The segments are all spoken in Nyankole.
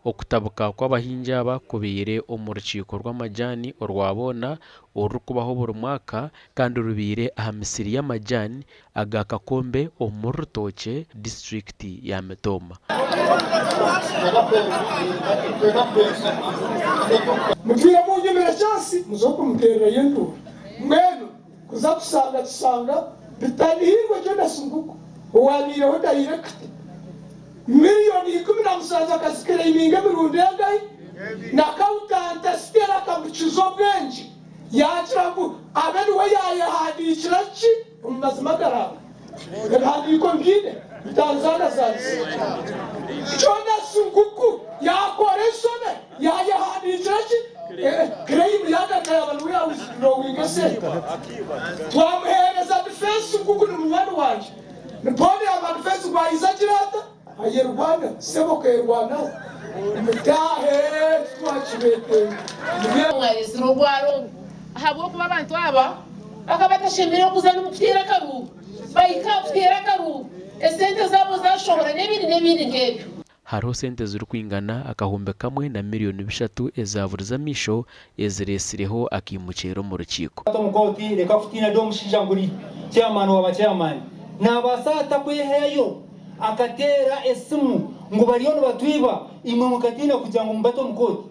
Okutabuka kw'abahingi aba kubaire omu rukiiko rw'amajaani orwa boona orurikubaho buri mwaka kandi rubaire aha misiri y'amajaani aga Kakombe omuri Rutookye, disiturikiti ya Mitooma. Mutwire munyimire chance muze okumutererayo enduuru mbwenu kuza kushanga tushanga bitanihiirwe Jonas Nguku owabaireho dayirekita miriyoni 17 akazikiraiminga emirundi engahi na Kawutanta Stella akamukiza obwengye yaagira ngu abe niwe yaayehandiikira ki omu mazima agaranga ebihandiiko mbiine Tanzania zaabiziibwe Jonas Nguku yaakora enshobe yaayehandiikira ki claim yaagaruka yaaba niwe ya withdrawinga esente twamuheereza defense Nguku ni munywani wangye ni booni yaaba defense ngu ayize agira ata ayerwana sebo okeerwanaho mutaahe titwakibeetenga. Mwareetsire obwara obu ahabw'okuba abantu aba bakaba batashemereire kuza n'omu kuteera akaruuru. Bahika aha kuteera akaruuru, esente zaabo zaashohora n'ebindi n'ebindi nk'ebyo. Hariho sente zirikwingana 1000 na 300,000 ezaburize amaisho ezireetsireho akaimukyero omu rukiiko. Omu kooti reka kutiina ndi omushaija nguri chairman wa ba chairman nabaasa ata kwehayo akateera esimu ngu bariyo nibatwiba imwe mukatiina kugira ngu mubate omu kooti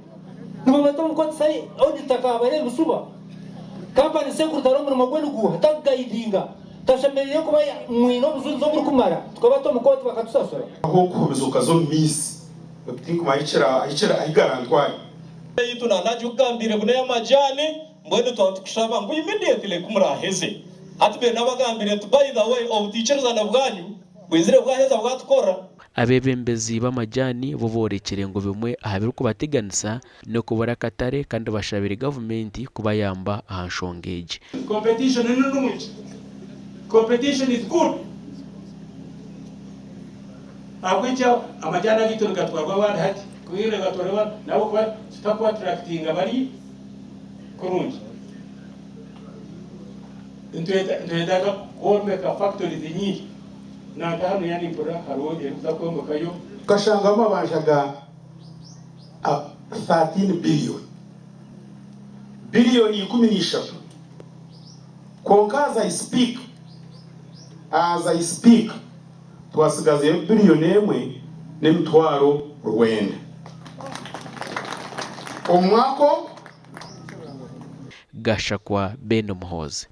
nibabata omu kooti sai auditor akabareeba ebishuba company secretary omurimo gwe niguuha takuguidinga tashemereire kuba mwine obujurizi oburikumara tukabata omu kooti bakatusasura. Aho okuhubiza okaza omu maizi tinkumanya ahi garantware. Yitu nanagikugambire ngu n'ey'amajani. Mbwenu twaba tukushaba ngu immediately kumuraheze hati be nabagambire nti, by the way, obutiikirizana bwanyu bwizire bwaheza bwatukora. Abeebembezi b'amajaani bo boorekire ngu bimwe aha birikubateganisa n'okubura akatare kandi bashabire gavumenti kubayamba aha nshonga egi. Competition ni nungi, competition is good. Ahabw'ekyo amajani agaitu nigatwarwa abandi hati kuhira gatwarwa abandi nabo kuba tutakuattractinga bari kurungi. Nitwetaaga kwombeka factories nyingi nanka hanu yanimpurira hariho erikuza kwombekayo. Tukashangamu amabanja ga 13 billion, biliyoni 13. Konka as I speak twasigazeyo biliyoni 1 n'emitwaro 9 omu mwaka ogu. Gashakwa Ben Muhoozi.